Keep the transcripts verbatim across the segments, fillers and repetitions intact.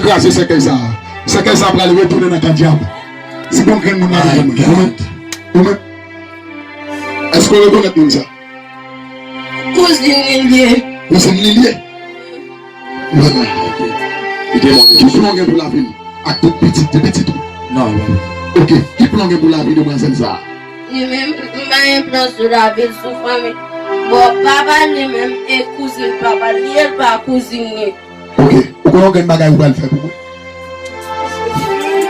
kraze sèkèy sa a. Sèkèy sa a pral retounen nan kan dyab. Si gon grenn moun la vin jwenn mwen. Ou menm? Ou menm? Èske w rekonèt moun sa? Kouzin li ye. Kouzin li ye? Ki plan w gen pou lavi l? Ak tout pitit, de pitit ou? Non, non. Ok, ki plan w gen pou lavi demwazèl sa a? Li menm, m pa gen plan sou lavi l, sou fanmi. Bon, papa l li menm, e kouzin papa l li ye, l pa kouzin li. Ok, ou konnen yon grenn bagay ou pral fè pou mwen?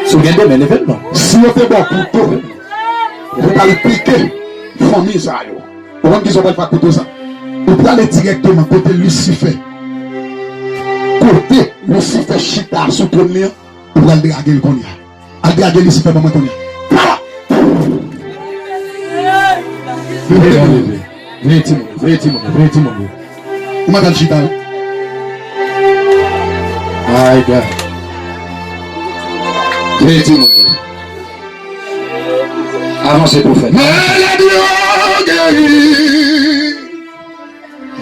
Si w gen demen, leve l non. Si yo te ba w kouto, ou pral pike fanmi sa yo. Ou konn kisa w pral fè ak kouto sa? Ou prale dirèkteman kote Lisifè. Kote Lisifè chita sou twòn li an, ou pral drage l kounye a. Al drage Lisifè ban mwen kounye a. Pa! Leve, leve. Veye timoun, veye timoun, veye timoun. Ou mande l chita wi. My God. Veye timoun. Avanse pwofèt. Maladi yo geri.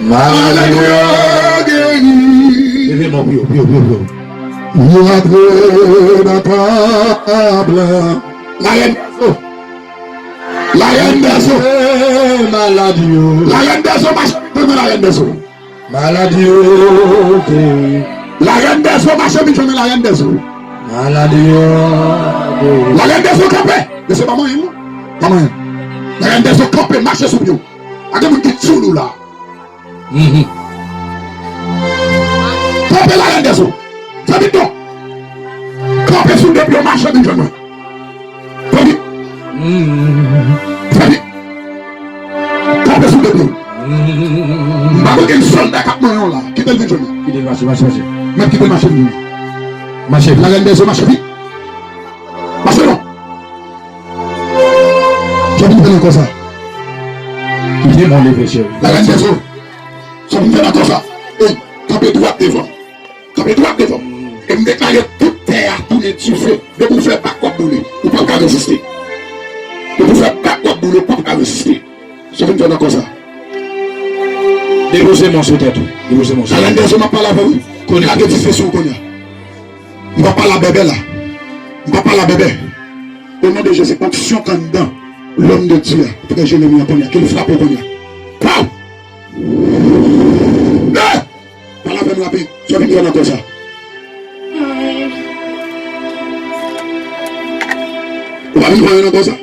Maladi yo geri. Leve men w pi wo, pi wo, pi wo, pi wo. Yo antre nan tanp lan. Larèn dèzo. Larèn dèzo. Maladi yo. Larèn dèzo, mache vin jwenn mwen, larèn dèzo. Maladi yo geri. Larèn dèzo, mache vin jwenn mwen, larèn dèzo. Maladi yo geri. Larèn dèzo, kanpe. Mesye, pa manyen non. Pa manyen. Larèn dèzo, kanpe, mache sou pye w. Pa gen moun ki tchoul ou la. Mhm. Kanpe, larèn dèzo. Fè vit non. Kanpe sou de pye w, mache vin jwenn mwen. Fè vit. Mhm. Fè vit. Kanpe sou de pye w. Mhm. M pa gen sòlda k ap manyen w la. Kite l vin jwenn mwen. Kite l mache, mache, mache. Mèt kite l mache vin. Mache vit. Larèn dèzo, mache vit. Mache non. Sa vin fè nan kò sa? Kite mwen leve, cheri. Larèn dèzo. Sa vin fè nan kò sa? Ey, kanpe dwat devan. Kanpe dwat devan. E m deklare tout tè a tounen dife. Depi w fè bak w ap boule. Ou p ap ka reziste. Depi w fè bak w ap boule, ou p ap ka reziste. Sa vin fè nan kò sa? Depoze men w sou tèt ou. Depoze men w sou tèt ou. Larèn dèzo, m ap pale avè w wi. Konnen. Lage dife sou ou kounye a. M pa pale a bèbè la. M pa pale a bèbè. O non de Jezi, onksyon k anndan lòm de Dye a, frè Jeremi an kounye a, ke l frape w kounye a. Pow! Eh! Pale avè m rapid. Sa w vin fè nan kò sa? Ou pa vin fè anyen nan kò sa?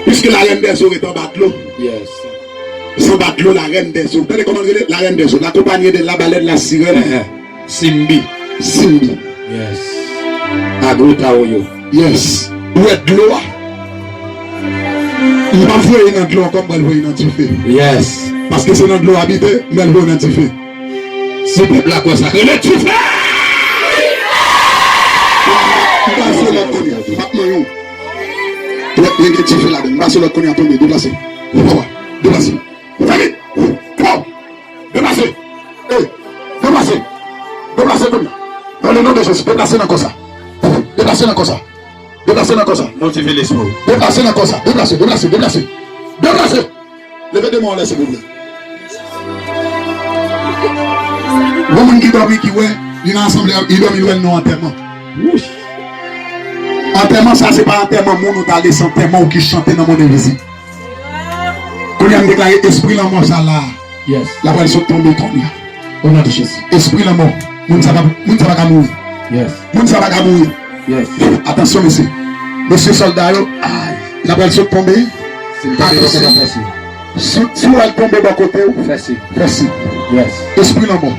Piske larèn dèzo ret anba dlo. Yes. Se anba dlo larèn dèzo. Tande kòman l rele? Larèn dèzo. L akonpaye de la balèn, la sirèn. Eh, eh. Simbi. Simbi. Yes. Agro Tawoyo. Yes. Ou wè dlo a? M p ap voye nan dlo ankò, m pral voye nan dife. Yes. Paske se nan dlo w abite, m pral voye nan dife. Si pèp la kwè sa, rele dife! M pral voye lòt kounye a. M p ap manyen w. Dwèt mwen gen dife ladan l. M pral voye lòt kounye a, tonbe, deplase. Deplase. Fè vit! Fò! Deplase! Ey! Deplase! Deplase kounye a! Dans le nom de Jésus, deplase nan kò sa! Deplase nan kò sa! Deplase nan kò sa! Motive lespri w. Deplase nan kò sa! Deplase, deplase, deplase! Deplase! Leve de men w anlè, silvouplè. Gon moun ki dòmi, ki wè, li nan asanble a, li dòmi, li wè l nan antèman. Wouch! Antèman sa, se pa antèman moun ou ta lese, antèman ou ki chante nan monn envizib. Kounye a, m deklare espri lanmò sa la. Yes. L ap pral sot tonbe kounye a. O non de Jezi. Espri lanmò. Moun sa pa, moun sa pa ka mouri. Yes. Moun sa pa ka mouri. Yes. Atansyon, mesye. Mesye sòlda yo, ay, l ap pral sot tonbe. Si l tonbe, se pa fasil. Si, si w wè l tonbe bò kote w, fè siy. Fè siy. Yes. Espri lanmò.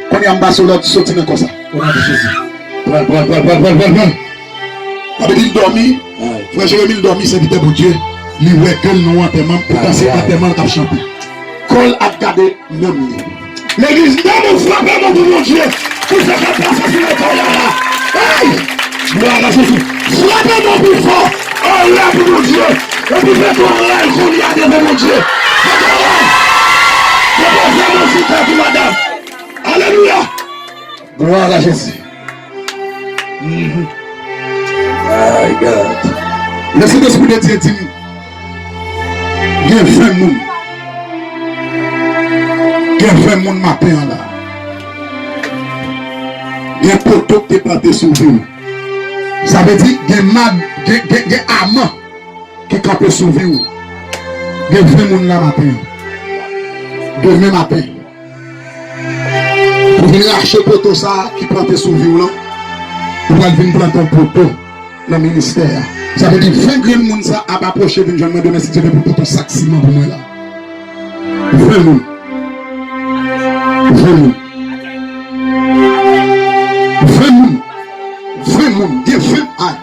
Kounye a, m pase w lòd, soti nan kò sa. O non de Jezi. Pran, pran, pran. Sa vle di l dòmi. Ay. Frè Jeremi, l dòmi, sèvitè Bondye. Li wè ke l nan yon antèman, poutan se antèman l k ap chante. Kò l ap gade nanm li. Legliz, nanm ou frape men w pou Bondye. Pou sa k ap pase sou lekòl la la. Ay! Glwa a Jezi. Frape men w pi fò. Anlè pou Bondye. Epi fè twò anlè l kounye a devan Bondye. Fè twò anlè. Depoze men w sou tèt ou, madanm. Alelouya. Glwa a Jezi. Mhm. My God. Lèsentespri de Dye di m, gen ven moun. Gen ven moun maten an la. Gen poto ki te plante sou vi w. Sa vle di, gen mag, gen, gen, gen aman ki kanpe sou vi w. Gen ven moun la maten an. Demen maten, pou vin rache poto sa a ki plante sou vi w lan, ou pral vin plante yon poto nan ministè a. Sa vle di ven grenn moun sa ap apwoche vin jwenn mwen demen si Dye vle pou pote yon sak siman pou mwen la. Ven moun. Ven moun. Ven moun. Ven moun. Gen ven. Ay.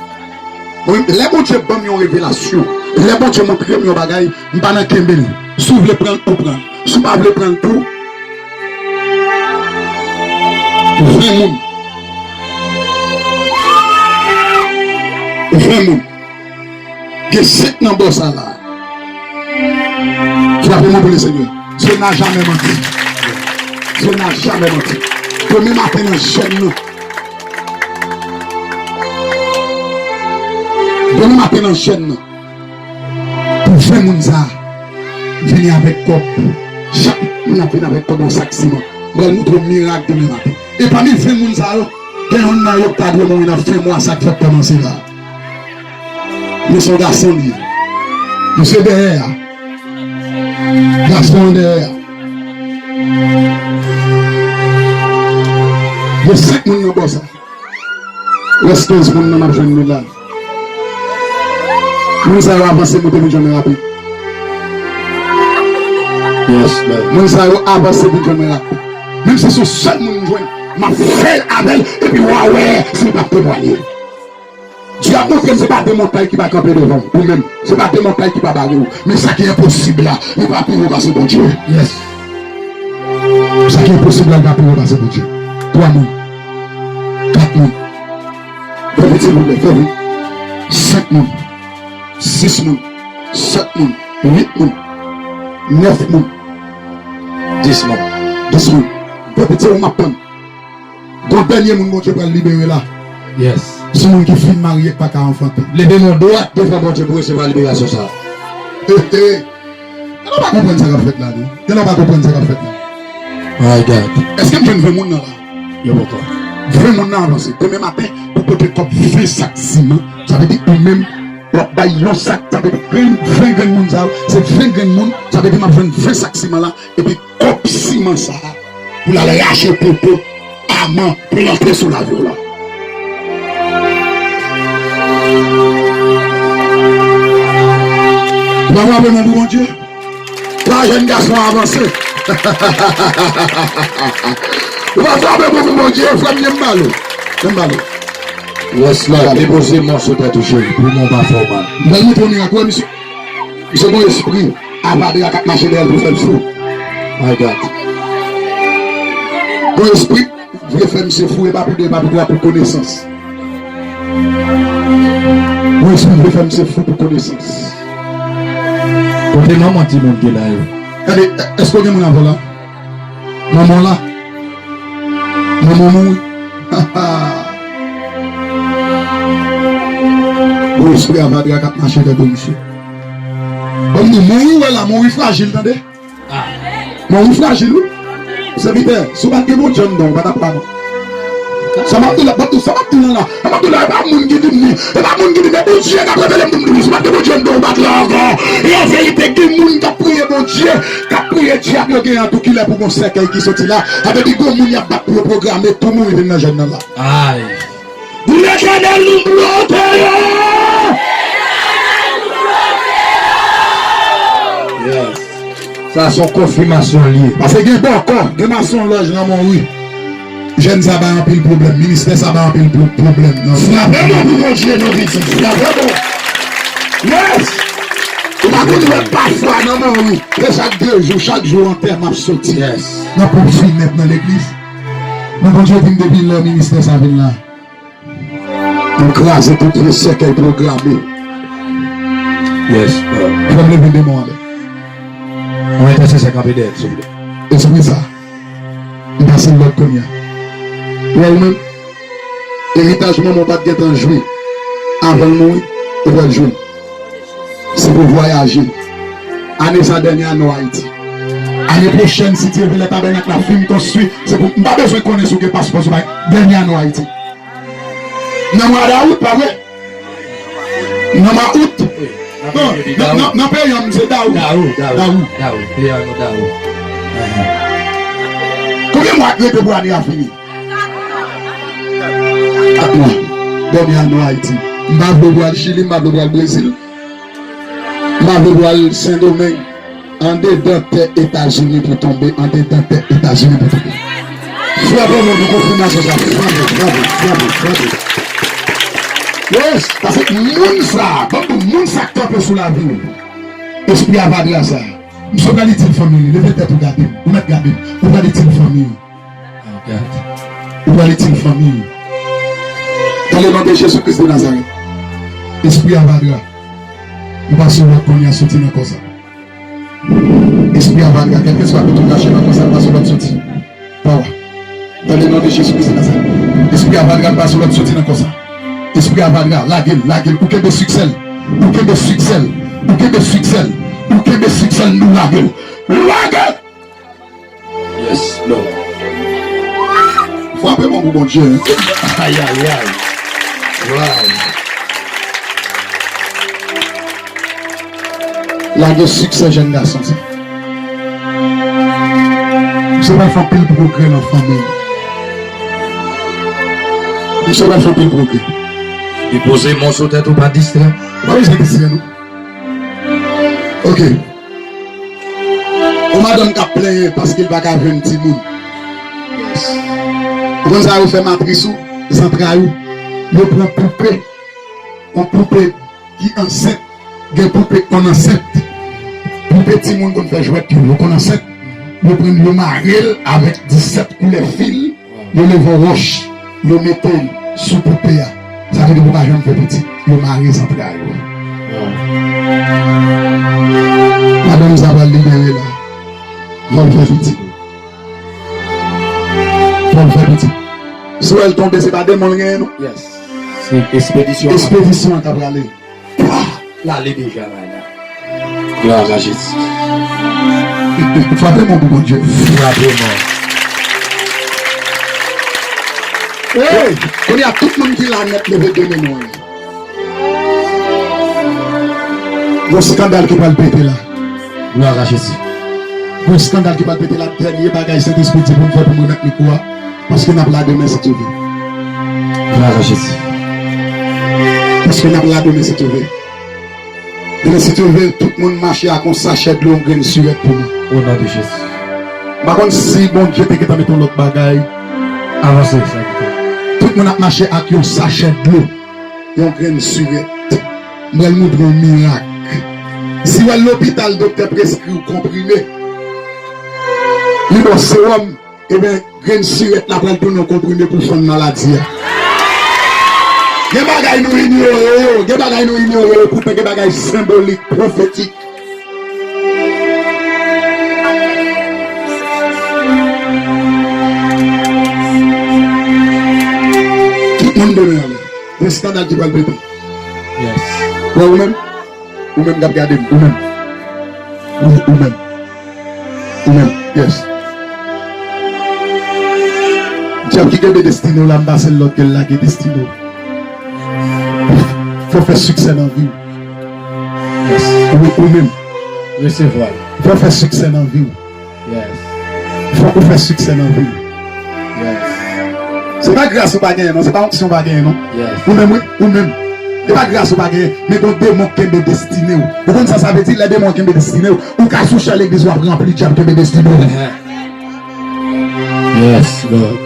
Mwen, lè Bondye ban m yon revelasyon, lè Bondye montre m yon bagay, m pa nan kenbe l. Si w vle pran l, ou pran l. Si w pa vle pran l tou, ven moun. Ven moun. Gen senk nan bò sa la. Frape men pou Lesenyè. Dieu n'a jamais menti. Dieu n'a jamais menti. Demen maten nan jèn nan. Demen maten nan jèn nan. Pou ven moun sa a, vini avèk kòb. Chak moun ap vin avèk kòb yon sak siman. Mwen pral montre w mirak demen maten. E pami ven moun sa yo, gen youn nan yo ki ta dwe mouri nan fen mwa sa k fèk kòmanse la. Men se yon gason li ye. Misye dèyè a. Gason an dèyè a. Gen senk moun nan bò sa. Rès kenz moun nan m ap jwenn nou la. Moun sa yo avanse, moute vin jwenn mwen rapid. Yes, man. Moun sa yo avanse, vin jwenn mwen rapid. Menm si se yon sèl moun m jwenn, m ap fè l avè l, epi w a wè si l p ap temwaye. Dye ap montre m se pa de montay ki pa kanpe devan w, ou menm. Se pa de montay ki pa bare w. Men sa ki enposib la, li pa pi wo pase Bondye. Yes. Sa ki enposib la, li pa pi wo pase Bondye. Twa moun. Kat moun. Fè vit, silvouplè, fè vit. Senk moun. Sis moun. Sèt moun. Uit moun. Nèf moun. Dis moun. Dis moun. Fè vit, se ou m ap tann. Gon dènye moun Bondye pral libere la. Yes. Se moun ki fin marye k pa ka anfante. Leve men w dwat devan Bondye pou resevwa liberasyon sa a. He, he. Gen lè w pa konprann sa k ap fèt la, non. Gen lè w pa konprann sa k ap fèt la. My God. Èske m jwenn ven moun nan la? Yo poko. Ven moun nan avanse. Demen maten, pou pote kòb ven sak siman, sa vle di ou menm, w ap bay yon sak, sa vle di ven, ven grenn moun sa yo, se ven grenn moun, sa vle di m ap jwenn ven sak siman la, epi kòb siman sa a pou l al rache poto aman plante sou lavi w la. Bravo, aplodi pou Bondye. Twa jèn gason avanse. Ou pa frape pou Bondye, frè m, men m ba l ou. Men m ba l ou. Wès la, depoze mòso tèt ou, cheri, pou mwen pa fè w mal. M pral montre w mirak, ou wè misye. Misye gon espri avadra k ap mache dèyè l pou fè l fou. My God. Gon espri vle fè misye fou, e pa pou de, e pa pou twa, pou konesans. Gon espri vle fè misye fou pou konesans. Kote manman timoun ki la yo? Gade, èske w gen moun avè w la? Manman w la? Manman w mouri? Gon espri avadra k ap mache dèyè misye. Ban m di w, mouri w wè la, mouri frajil, tande. Mouri frajil, wi. Sèvitè, si w pa t gen Bondye anndan w, ou pa t ap la, non. Sa m ap di la, m ap di, sa m ap di la, la. M ap di la, e pa moun ki di m li. E pa moun ki di m, men Bondye k ap revele m pou m di w. Si w pa t gen Bondye anndan w, ou pa t la ankò. E an verite, gen moun k ap priye Bondye, k ap priye dyab yo genyen an tou kilè pou gon sèkèy ki soti la. Sa vle di gon moun y ap bat pou yo pwograme tou mouri vin nan jèn nan la. Ay. Di Letènèl nou bloke yo! Yes. Sa se yon konfimasyon l ye. Paske gen bòkò, gen masonlòj nan Monwi. Jèn sa bay anpil pwoblèm, ministè sa bay anpil pwo-, pwoblèm nan. Frape bon pou Bondye, non, pitit. Frape bon. Yes. Ou pa konn wè pafwa nan Monwi. E chak de jou, chak jou antèman ap soti. Yes. Nan pwòp fenèt nan legliz. Men Bondye di m depi lè ministè sa vin la, nou kraze tout vye sèkèy pwograme. Yes, Lord. Fè m leve demon anlè. Yon entèsesè kanpe dèyè l, silvouplè. Espri sa, m pase l lòd kounye a. Ou wè ou menm, eritaj manman w pa t gentan jwi avan l mouri, ou pral jwi l. Se pou vwayaje. Ane sa dènye ane w Ayiti. Ane pwochèn, si Dye vle, lè tabènak la fin konstwi, se pou, m pa bezwen konnen si w gen paspò, si w pa, dènye ane w Ayiti. Nan mwa dawout, pa vre? Nan mwa out? Non, nan, nan, nan peyi an, m se dawou. Dawou, dawou, dawou. Dawou. Peyi an, nou dawou. Konbyen mwa k rete pou ane a fini? Kat mwa. Dènye ane w Ayiti. M pa vle w al Chili, m pa vle w al Brezil. M pa vle w al Sendomeng. Andedan tè Etazini pou tonbe, andedan tè Etazini pou tonbe. Frape men pou konfimasyon sa, frape, frape, frape, frape. Yes, paske moun sa, ban m di w, moun sa k kanpe sou lavi w. Espri avadra sa. Misye pral itil fanmi li, leve tèt ou gade m, ou mèt gade m, ou pral itil fanmi w. Ou pral itil fanmi w. Dans le nom de Jésus-Christ de Nazareth. Espri avadra. M pase w lòd kounye a, soti nan kò sa. Espri avadra, kèlkeswa kote w kache nan kò sa, m pase w lòd soti. Pawa. Dans le nom de Jésus-Christ de Nazareth. Espri avadra, m pase w lòd soti nan kò sa. Espri avadra, lage l, lage l. Ou kenbe siksè l. Ou kenbe siksè l. Ou kenbe siksè l. Ou kenbe siksè l, nou lage l. Lage l! Yes, Lord. Frape men pou Bondye. Ayayay. Wow. Lage siksè jèn gason sa. Misye pral fè anpil pwogrè nan fanmi. Misye pral fè anpil pwogrè. Depoze men w sou tèt ou, pa distrè. Ou pa bezwen distrè, non. Ok. Yon madanm k ap plenyen paske l pa ka jwenn timoun. Ou konn sa yo fè matris ou, zantray ou? Yo pran poupe, yon poupe ki ansent, gen poupe konn ansent. Poupe timoun konn fè jwèt yo, yo konn ansent. Yo pran l, yo mare l avèk disèt koulè fil. Yo leve yon wòch, yo mete l sou poupe a. Sa vle di pou pa janm fè pitit, yo mare zantray yo. Madanm sa pral libere la. Fò l fè pitit. Fò l fè pitit. Si w wè l tonbe, se pa demon l genyen, non. Yes. Se espedisyon. Espedisyon an k ap rale. L ale deja la, la. Glwa a Jezi. Frape men pou Bondye. Frape men. Hey! Kounye a, tout moun ki la nèt, leve de men nou. Yon eskandal ki pral pete la. Glwa a Jezi. Yon eskandal ki pral pete la. Dènye bagay Sentespri di pou m fè pou m remèt mikwo a. Paske n ap la demen si Dye vle. Glwa a Jezi. Paske n ap la demen si Dye vle. Demen si Dye vle, tout moun mache ak yon sachè dlo, yon grenn sirèt pou nou. O non de Jezi. M pa konn si Bondye te gentan mete yon lòt bagay. Avanse, sa ki fè. Tout moun ap mache ak yon sachè dlo, yon grenn sirèt. M pral montre w mirak. Si w al lopital, doktè preskri w konprime. Li ba w sewòm, ebyen, grenn sirèt la pral tounen yon konprime pou fann maladi a. Gen bagay nou inyore yo, gen bagay nou inyore yo, poutan gen bagay senbolik, pwofetik. Tout moun demen anlè. Gen eskandal ki pral pete. Yes. Wè ou menm? Ou menm k ap gade m, ou menm. Wi, ou menm. Ou menm, yes. Dyab ki kenbe destine w la, m pase l lòd ke l lage destine w. Fò w fè siksè nan vi w. Yes. Wi, ou menm. Resevwa l. Fò w fè siksè nan vi w. Yes. Fòk ou fè siksè nan vi w. Yes. Se pa gras ou pa genyen, non. Se pa onksyon ou pa genyen, non. Yes. Ou menm, wi. Ou menm. Se pa gras ou pa genyen. Men gen yon demon k kenbe destine w. Ou konn sa sa vle di, lè demon an kenbe destine w? Ou ka sou chan legliz, w ap ranpli, dyab kenbe destine w. Yes, Lord.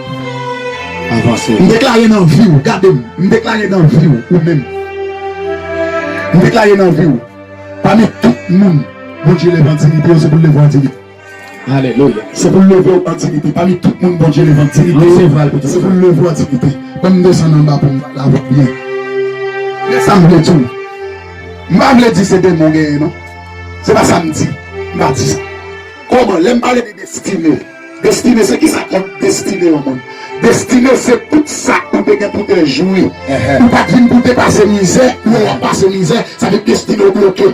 Avanse. M deklare nan vi w, gade m. M deklare nan vi w, ou menm. M deklare nan vi w. Pami tout moun Bondye leve an diyite yo, se pou l leve w an diyite. Alelouya. Se pou l leve w an diyite. Pami tout moun Bondye leve an diyite yo, se pou l leve w an diyite. Ban m desann anba pou m pale avè w byen. Men sa m vle di w. M pa vle di se demon w genyen, non. Se pa sa m di. M pa di sa. Kòman? Lè m pale de destine, destine, se kisa k destine yon moun? Destine, se tout sa ou te gen pou te jwi. Ou pa t vin pou te pase mizè, lè w ap pase mizè, sa vle di destine w bloke.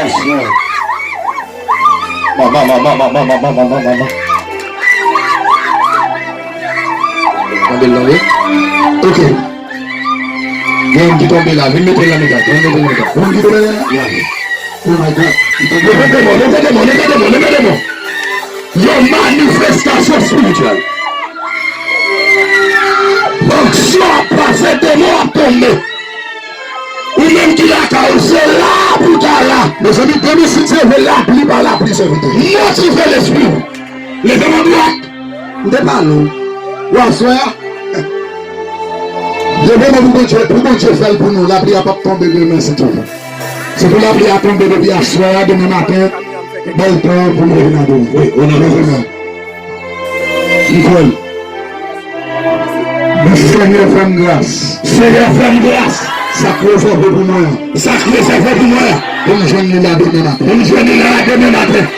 Yes, Lord. Mama, mama, mama, mama, mama, mama. Tande l non, wi. Ok. Gen yon ki tonbe la, vin mete l nan mitan, vin mete l nan mitan. Moun ki tonbe la? Yeah. Oh my God. Leve demon, leve demon, leve demon, leve demon. Yon manifestasyon espirityèl. Onksyon ap pase, demon ap tonbe. Ou menm ki lakay ou, se la pou w ta la. Mezanmi, demen si Dye vle, lapli pa lapli, sèvitè. Motive lespri w. Leve men dwat. M te pale w. Ou aswè a? Leve men pou Bondye, pou Bondye fè l pou nou. Lapli a p ap tonbe demen, si Dye vle. Se pou lapli a tonbe depi aswè a, demen maten, bèl tan pou nou vin adore. Wi, o non de Jezi. M kwè l. Senyè, fè m gras. Senyè, fè m gras. Sa k rezève pou mwen an. Sa k rezève pou mwen an. Pou m jwenn li la demen maten. Pou m jwenn li la demen maten.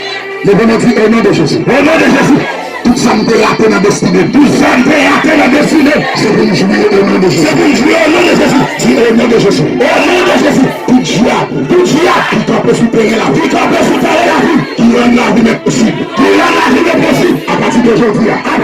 Leve men di, o non de Jezi. O non de Jezi. Tout sa m te rate nan destine m. Tout sa m te rate nan destine m. Se pou m jwi o non de Jezi. Se pou m jwi o non de Jezi. Di, o non de Jezi. O non de Jezi. Tout dyab. Tout dyab. Ki kanpe sou teren lavi. Ki kanpe sou teren lavi. Ki rann lavi m enposib. Ki rann lavi m enposib. Apati de jodi a.